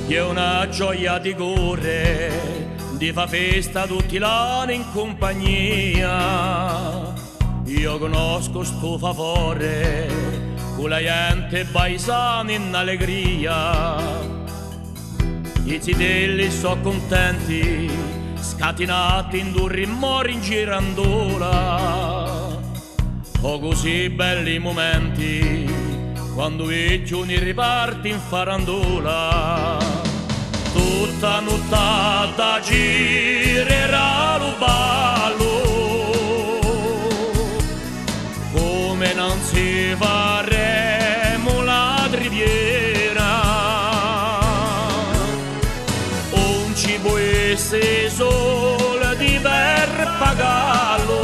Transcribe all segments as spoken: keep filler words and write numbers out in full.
Hè una gioia di core, di fà festa tutti l'anni in cumpagnia. Eiu cunnoscu stu favore, cù la ghjente paisana in allegria. I zitelli sò cuntenti, scatinati in u rimore in girandola. Oh, cusì belli mumenti, quandu i ghjovani riparti in farandola. Tutta a nuttata girerà lu ballu, cum'è ùn si faremu l'altri fiera. Ùn ci pò esse soldi per pagallu,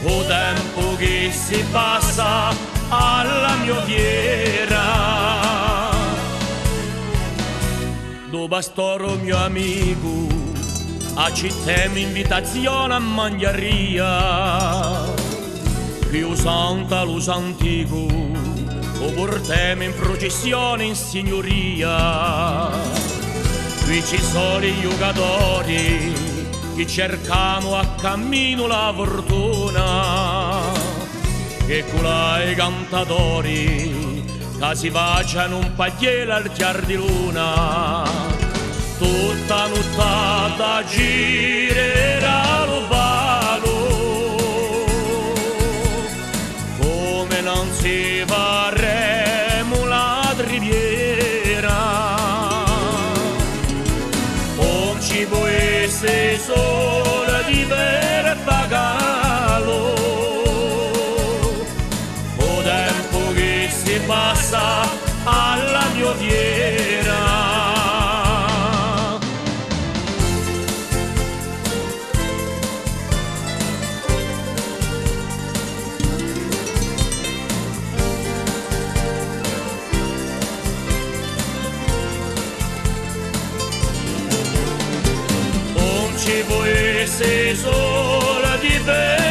u tempu chì si passa à la mio fiera. Dui pastori, u mio amicu, accittemu invitazione à manghjaria. Quì u santu à lu santicu, u purtemu in prucissione in signuria. Quì ci sò i ghjucatori chì cercanu à caminu la furtuna, è culà i cantadori chì si facenu un paghjelu al chjar di luna. Tutta a nuttata girerà lu ballu, cum'è ùn si faremu l'altri fiera. Ùn ci pò esse soldi per pagallu, u tempu chì si passa à la mio fiera. Ùn ci pò esse soldi per